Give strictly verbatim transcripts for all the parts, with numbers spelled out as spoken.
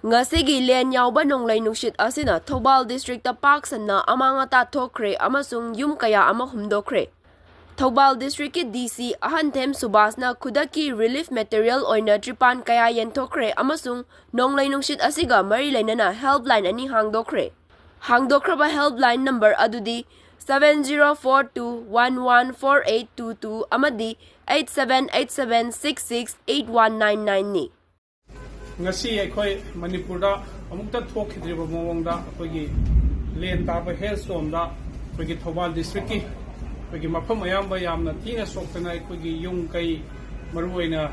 ꯉꯁꯤꯒꯤ ꯂꯦꯟ ꯌꯥꯎꯕ ꯅꯣꯡꯂꯩ ꯅꯨꯡꯁꯤꯠ ꯑꯁꯤꯅ ꯊꯧꯕꯥꯜ ꯗꯤꯁꯇ꯭ꯔꯤꯛꯇ ꯄꯥꯛ ꯁꯟꯅ ꯑꯃꯥꯡ ꯑꯇꯥ ꯊꯣꯛꯈ꯭ꯔꯦ ꯑꯃꯁꯨꯡ ꯌꯨꯝ ꯀꯌꯥ ꯑꯃ ꯍꯨꯝꯗꯣꯛꯈ꯭ꯔꯦ꯫ ꯊꯧꯕꯥꯜ ꯗꯤꯁꯇ꯭ꯔꯤꯛꯀꯤ ꯗꯤ ꯁꯤ ꯑꯍꯟꯊꯦꯝ ꯁꯨꯕꯥꯁꯅ ꯈꯨꯗꯛꯀꯤ ꯔꯤꯂꯤꯐ ꯃꯦꯇꯔꯤꯌꯦꯜ ꯑꯣꯏꯅ ꯇ꯭ꯔꯤꯄꯥꯟ ꯀꯌꯥ ꯌꯦꯟꯊꯣꯛꯈ꯭ꯔꯦ ꯑꯃꯁꯨꯡ ꯅꯣꯡꯂꯩ ꯅꯨꯡꯁꯤꯠ ꯑꯁꯤꯒ ꯃꯔꯤ ꯂꯩꯅꯅ ꯍꯦꯜꯞꯂꯥꯏꯟ ꯑꯅꯤ ꯍꯥꯡꯗꯣꯛꯈ꯭ꯔꯦ꯫ ꯍꯥꯡꯗꯣꯛꯈ꯭ꯔꯕ ꯍꯦꯜꯞꯂꯥꯏꯟ ꯅꯝꯕꯔ ꯑꯗꯨꯗꯤ seven zero four two one one four eight two two ꯑꯃꯗꯤ eight seven eight seven six six eight one nine nine ꯅꯤ꯫ ꯉꯁꯤ ꯑꯩꯈꯣꯏ ꯃꯅꯤꯄꯨꯔꯗ ꯑꯃꯨꯛꯇ ꯊꯣꯛꯈꯤꯗ꯭ꯔꯤꯕ ꯃꯑꯣꯡꯗ ꯑꯩꯈꯣꯏꯒꯤ ꯂꯦꯟ ꯇꯥꯕ ꯍꯦꯜ ꯁ꯭ꯇꯣꯝꯗ ꯑꯩꯈꯣꯏꯒꯤ ꯊꯧꯕꯥꯜ ꯗꯤꯁꯇ꯭ꯔꯤꯛꯀꯤ ꯑꯩꯈꯣꯏꯒꯤ ꯃꯐꯝ ꯑꯌꯥꯝꯕ ꯌꯥꯝꯅ ꯊꯤꯅ ꯁꯣꯛꯇꯅ ꯑꯩꯈꯣꯏꯒꯤ ꯌꯨꯝ ꯀꯩ, ꯃꯔꯨꯑꯣꯏꯅ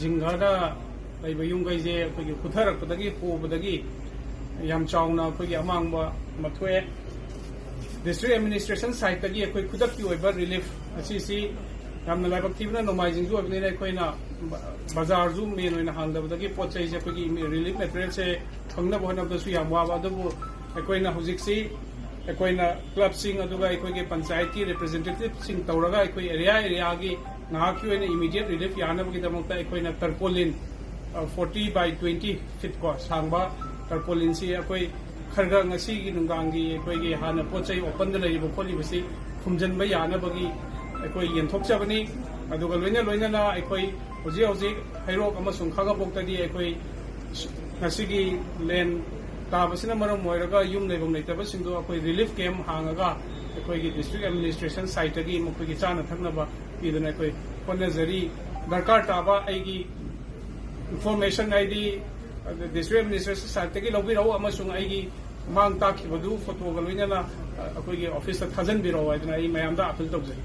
ꯖꯤꯡꯒꯗ ꯂꯩꯕ ꯌꯨꯝ ꯀꯩꯁꯦ ꯑꯩꯈꯣꯏꯒꯤ ꯍꯨꯊꯔꯛꯄꯗꯒꯤ, ꯍꯣꯕꯗꯒꯤ ꯌꯥꯝ ꯆꯥꯎꯅ ꯑꯩꯈꯣꯏꯒꯤ ꯑꯃꯥꯡꯕ ꯑꯃ ꯊꯣꯛꯑꯦ꯫ ꯗꯤꯁꯇ꯭ꯔꯤꯛ ꯑꯦꯗꯃꯤꯅꯤꯁꯇ꯭ꯔꯦꯁꯟ ꯁꯥꯏꯠꯇꯒꯤ ꯑꯩꯈꯣꯏ ꯈꯨꯗꯛꯀꯤ ꯑꯣꯏꯕ ꯔꯤꯂꯤꯐ ꯑꯁꯤꯁꯤ ꯌꯥꯝꯅ ꯂꯥꯏꯕꯛ ꯊꯤꯕꯅ ꯅꯣꯡꯃꯥꯏꯖꯤꯡꯁꯨ ꯑꯣꯏꯕꯅꯤꯅ ꯑꯩꯈꯣꯏꯅ ꯕ-, ꯕꯖꯥꯔꯁꯨ ꯃꯦꯟ ꯑꯣꯏꯅ ꯍꯥꯡꯗꯕꯗꯒꯤ ꯄꯣꯠ ꯆꯩꯁꯦ ꯑꯩꯈꯣꯏꯒꯤ ꯔꯤꯂꯤꯐ ꯃꯦꯇꯔꯤꯌꯦꯜꯁꯦ ꯐꯪꯅꯕ ꯍꯣꯠꯅꯕꯗꯁꯨ ꯌꯥꯝ ꯋꯥꯕ꯫ ꯑꯗꯨꯕꯨ ꯑꯩꯈꯣꯏꯅ ꯍꯧꯖꯤꯛꯁꯤ ꯑꯩꯈꯣꯏꯅ ꯀ꯭ꯂꯕꯁꯤꯡ ꯑꯗꯨꯒ ꯑꯩꯈꯣꯏꯒꯤ ꯄꯟꯆꯥꯌꯠꯀꯤ ꯔꯤꯄ꯭ꯔꯖꯦꯟꯇꯦꯇꯤꯚꯁꯤꯡ ꯇꯧꯔꯒ ꯑꯩꯈꯣꯏ ꯑꯦꯔꯤꯌꯥ ꯑꯦꯔꯤꯌꯥꯒꯤ ꯉꯥꯏꯍꯥꯛꯀꯤ ꯑꯣꯏꯅ ꯏꯃꯤꯗꯤꯌꯦꯠ ꯔꯤꯂꯤꯐ ꯌꯥꯅꯕꯒꯤꯗꯃꯛꯇ ꯑꯩꯈꯣꯏꯅ ꯇꯔꯄꯣꯂꯤꯟ, ꯑ, forty by twenty feet ꯀꯣ ꯁꯥꯡꯕ ꯇꯔꯄꯣꯂꯤꯟꯁꯤ ꯑꯩꯈꯣꯏ ꯈꯔ ꯈꯔ ꯉꯁꯤꯒꯤ ꯅꯨꯡꯗꯥꯡꯒꯤ ꯑꯩꯈꯣꯏꯒꯤ ꯍꯥꯟꯅ ꯄꯣꯠ ꯆꯩ ꯑꯣꯄꯟꯗ ꯂꯩꯔꯤꯕ ꯈꯣꯠꯂꯤꯕꯁꯤ ꯈꯨꯝꯖꯤꯟꯕ ꯌꯥꯅꯕꯒꯤ ꯑꯩꯈꯣꯏ ꯌꯦꯟꯊꯣꯛꯆꯕꯅꯤ꯫ ꯑꯗꯨꯒ ꯂꯣꯏꯅ ꯂꯣꯏꯅꯅ ꯑꯩꯈꯣꯏ ꯍꯧꯖꯤꯛ ꯍꯧꯖꯤꯛ ꯍꯩꯔꯣꯛ ꯑꯃꯁꯨꯡ ꯈꯥꯉꯕꯣꯛꯇꯗꯤ ꯑꯩꯈꯣꯏ ꯉꯁꯤꯒꯤ ꯂꯦꯟ ꯇꯥꯕꯁꯤꯅ ꯃꯔꯝ ꯑꯣꯏꯔꯒ ꯌꯨꯝ ꯂꯩꯐꯝ ꯂꯩꯇꯕꯁꯤꯡꯗꯣ ꯑꯩꯈꯣꯏ ꯔꯤꯂꯤꯐ ꯀꯦꯝꯞ ꯍꯥꯡꯉꯒ ꯑꯩꯈꯣꯏꯒꯤ ꯗꯤꯁꯇ꯭ꯔꯤꯛ ꯑꯦꯗꯃꯤꯅꯤꯁꯇ꯭ꯔꯦꯁꯟ ꯁꯥꯏꯠꯇꯒꯤ ꯃꯈꯣꯏꯒꯤ ꯆꯥꯅ ꯊꯛꯅꯕ ꯄꯤꯗꯨꯅ ꯑꯩꯈꯣꯏ ꯍꯣꯠꯅꯖꯔꯤ꯫ ꯗꯔꯀꯥꯔ ꯇꯥꯕ ꯑꯩꯒꯤ ꯏꯟꯐꯣꯔꯃꯦꯁꯟ ꯍꯥꯏꯗꯤ ꯗꯤꯁꯇ꯭ꯔꯤꯛ ꯑꯦꯗꯃꯤꯅꯤꯁꯇ꯭ꯔꯦꯁꯟ ꯁꯥꯏꯠꯇꯒꯤ ꯂꯧꯕꯤꯔꯛꯎ ꯑꯃꯁꯨꯡ ꯑꯩꯒꯤ ꯃꯥꯡ ꯇꯥꯛꯈꯤꯕꯗꯨ ꯐꯣꯇꯣꯒ ꯂꯣꯏꯅꯅ ꯑꯩꯈꯣꯏꯒꯤ ꯑꯣꯐꯤꯁꯇ ꯊꯥꯖꯤꯟꯕꯤꯔꯛꯑꯣ ꯍꯥꯏꯗꯅ ꯑꯩ ꯃꯌꯥꯝꯗ ꯑꯥꯄꯤꯜ ꯇꯧꯖꯔꯤ꯫